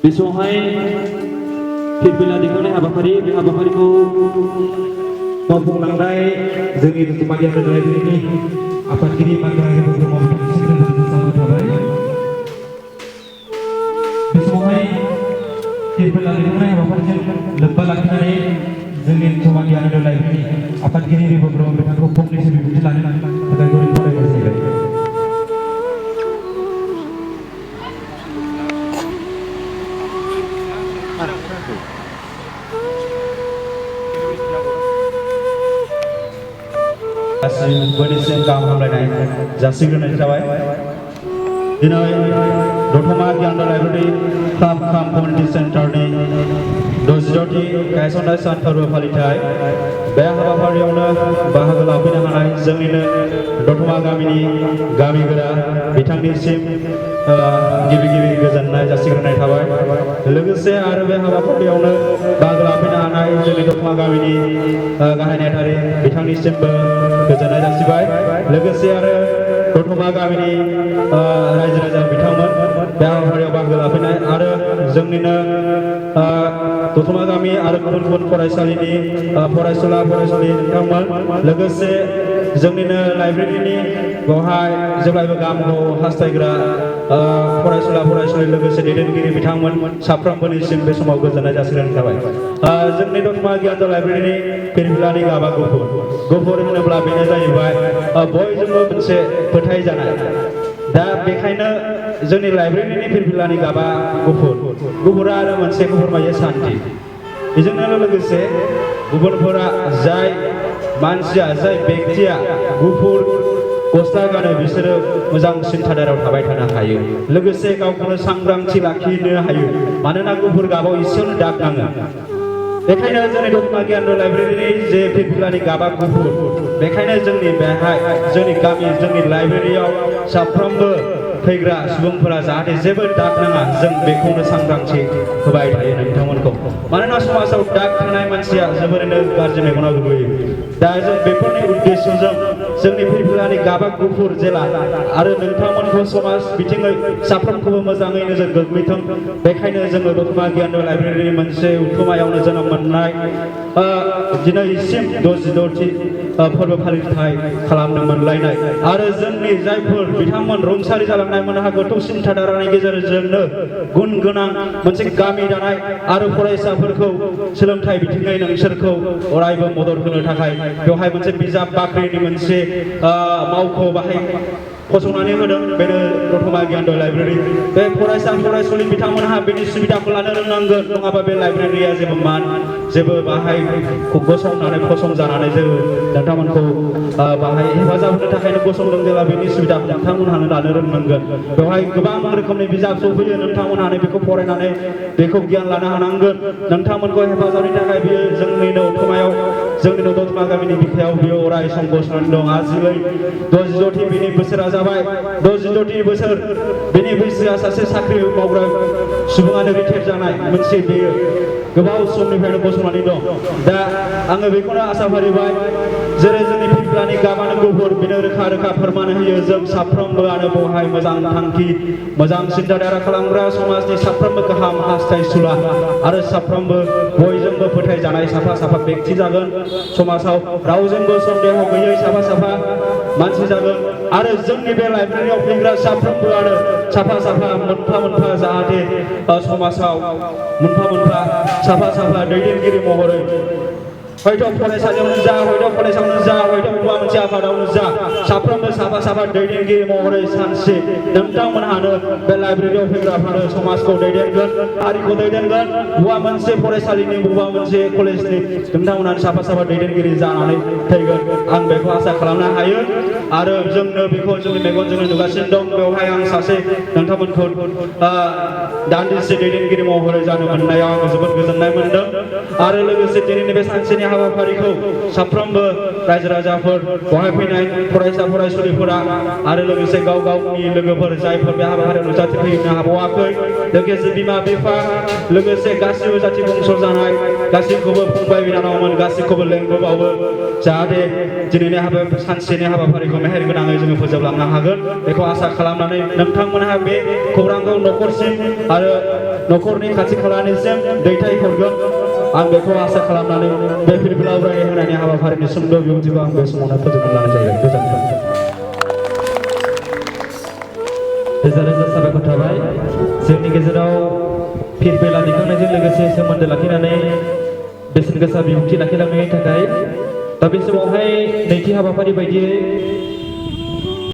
बे समावहाय फिरफिला दैखांनाय हाबाफारि बे हाबाफारिखौ मावफुंलांनाय जोंनि दतमा गियान लाइब्रेरिनि आफादगिरि मानगोनां ब्रह्म बिथांनिसिम थाबाय। बे समावहाय फिरफिला दैखांनाय हाबाफारिजों लोब्बा लाखिनानै जोंनि दतमा गियान लाइब्रेरिनि आफादगिरि ब्रह्म बिथांखौ फंनैसो बिबुंथि लानो थाखाय गुरै खावलायनाय जाबाय। बयनिसिम गाहाम हामलायनाय जासिग्रोनाय जाबाय। दिनै दतमा गियान लाइब्रेरि क्लाब कमिउनिटि सेन्टारनि 66थि गायसननाय सान फोरबो फालिथाय बे हाबाफारियावनो बाहागो लाफैनो हानाय जोंनिनो दतमा गामिनि गामिगोरा बिथांनिसिम गिबि गोजोननाय जासिग्रोनाय थाबाय। लोगोसे आरो बे हाबाफारियावनो बाहागो लाफैनो हानाय जोंनि दतमा गामिनि गाहाय नेहाथारि बिथांनिसिमबो गोजोननाय जासिबाय। लोगोसे आरो दतमा गामिनि रायजो राजा बिथांमोन बे हाबाफारियाव बाहागो लाफैनाय आरो जोंनिनो दतमा गामि आरो गुबुन गुबुन फरायसालिनि फरायसुला फरायसुलि नोंथांमोन लोगोसे जोंनिनो लाइब्रेरिनि बेवहाय जेब्लायबो गाहामखौ हास्थायग्रा फरायसुला फरायसुलि लोगोसे दैदेनगिरि बिथांमोन साफ्रोमबोनिसिम बे समाव गोजोननाय जासिनाय थाबाय। जोंनि दतमा गियान लाइब्रेरिनि फिरफिलानि गाबा गुफुर होनोब्ला बेनो जाहैबाय बयजोंबो मोनसे फोथायजानाय। दा बेखायनो जोंनि लाइब्रेरिनि फिरफिलानि गाबा गुफुरा आरो मोनसे फोरमायो सान्थि। बेजोंनो लोगोसे गुबुनफोरा जाय मानसिया जाय बेक्तिया गुफुर गस्ला गानो बिसोरो मोजां सिन्थादाराव थाबाय थानो हायो। लोगोसे गावखौनो सांग्रांथि लाखिनो हायो। मानोना गुफुर गाबाव एसेयावनो दाग नाङो। बेखायनो जोंनि दतमा गियान लाइब्रेरिनि जे फिरफिलानि गाबा गुफुर बेखायनो जोंनि बेहाय जोंनि गामि जोंनि लाइब्रेरियाव साफ्रोमबो फैग्रा सुबुंफोरा जाहाथे जेबो दाग नाङा जों बेखौनो सांग्रांथि होबाय थायो नोंथांमोनखौ। मानोना समाजाव दाग थानाय मानसिया जोबोरैनो गाज्रि मेगनाव गोग्लैयो। दा जों बेफोरनि उद्देश्यजों जोंनि फिरफिलानि गाबा गुफुर जेला आरो नोंथांमोनखौ समाज बिथिङै साफ्रोमखौबो मोजाङै नोजोर गोग्लैथों बेखायनो जोङो दतमा गियान लाइब्रेरिनि मोनसे उथुमायावनो जोनोम मोननाय दिनैसिम 66थि फोरबो फालिथाय खालामनो मोनलायनाय आरो जोंनि जायफोर बिथांमोन रुंसारि जालांनाय मोनहा गोथौ सिन्थाधारानि गेजेरजोंनो गुन गोनां मोनसे गामि दानाय आरो फरायसाफोरखौ सोलोंथाइ बिथिङै नोंसोरखौ अरायबो मदद होनो थाखाय बेवहाय मोनसे बिजाब बाख्रिनि मोनसे मावख' बाहाय फसंनानै होदों। बेनो दतमा गियान लाइब्रेरि। बे फरायसा फरायसुलि बिथांमोनहा बेनि सुबिदाखौ लानो रोंनांगोन। नङाबा बे लाइब्रेरिया जेबो बाहाय गसंनानै फसंजानानै जोङो नोंथांमोनखौ बाहाय हेफाजाब होनो थाखायनो गसंदों जेब्ला बेनि सुबिदाखौ नोंथांमोनहानो लानो रोंनांगोन। बेवहाय गोबां रोखोमनि बिजाब सफैयो नोंथांमोनहानो बेखौ फरायनानै बेखौ गियान लानो हानांगोन। नोंथांमोनखौ हेफाजाबनि थाखाय बियो जोंनिनो उथुमायाव जोंनिनो दतमा गामिनि बिखायाव बियो अराय सम गसंनानै दं। आजिलै 66थि बिनि बोसोरा जाबाय। 66थि बोसोर बेनि बैसोआ सासे साख्रि मावग्रा सुबुङानो रिटायार जानाय मोनसे बेयो गोबाव समनिफ्रायनो गसंनानै दं। दा आङो बेखौनो आसा फारिबाय जेरै जोंनि फिरफिलानि गाबानो गुफुर बेनो रोखा रोखा फोरमान होयो जों साफ्रोमबोआनो बेवहाय मोजां थांखि मोजां सिन्थाधारा खालामग्रा समाजनि साफ्रोमबो गाहाम हास्थायसुला आरो साफ्रोमबो बयजोंबो फोथायजानाय साफा साफा बेक्ति जागोन। समाजाव रावजोंबो सन्देह गैयै साफा मानसि जागोन आरो जोंनि बे लाइब्रेरियाव फैग्रा साफ्रोमबोआनो साफा मोनफा मोनफा जाहाथे समाजाव मोनफा साफा दैदेनगिरि महरै हयथ' फरायसालियावनो जा हयथ' कलेजावनो जा हयथ' बबेबा मोनसे आफादावनो जा साफ्रोमबो साफा दैदेनगिरि महरै सानसे नोंथांमोनहानो बे लाइब्रेरियाव फैग्राफ्रानो समाजखौ दैदेनगोन हारिखौ दैदेनगोन। बबेबा मोनसे फरायसालिनि बबेबा मोनसे कलेजनि नोंथांमोनहानो साफा दैदेनगिरि जानानै फैगोन आं बेखौ आसा खालामनो हायो आरो जोंनो बेखौ जोंनि मेगनजोंनो नुगासिनो दं। बेवहाय आं सासे नोंथांमोनखौ दान्दिसे दैदेनगिरि महरै जानो मोननायाव आं जोबोद गोजोननाय मोनदों आरो लोगोसे दिनैनि बे सानसेनि हाबाफारिखौ साफ्रोमबो रायजो राजाफोर बेवहाय फैनाय फरायसा फरायसुलिफोरा आरो लोगोसे गाव गावनि लोगोफोर जायफोर बे हाबाफारियाव नुजाथिफैनो हाबावाखै लोगोसे बिमा बिफा लोगोसे गासिबो जाथि बंस जानाय गासैखौबो फंबाय बिनानावमोन गासैखौबो लेंबोबावो जाहाथे दिनैनि सानसेनि हाबाफारिखौ मेहेर गोनाङै जोङो फोजोबलांनो हागोन बेखौ आसा खालामनानै नोंथांमोनहा बे खौरांखौ न'खरसिम आरो न'खरनि खाथि खालानिसिम दैथायहरगोन आं बेखौ आसा खालामनानै बे फिरफिला उरायनाय होनायनि हाबाफारिनि सुंद' बिबुंथिखौ आं बे समावनो फोजोबना लानाय जायो गोजोन्थों रोजा रोजा साबायखर थाबाय जोंनि गेजेराव फिरफिला दिखांनायजों लोगोसे सोमोन्दो लाखिनानै बेसेन गोसा बिबुंथि लाखिलांनायनि थाखाय दा बे समावहाय नैथि हाबाफारि बायदियै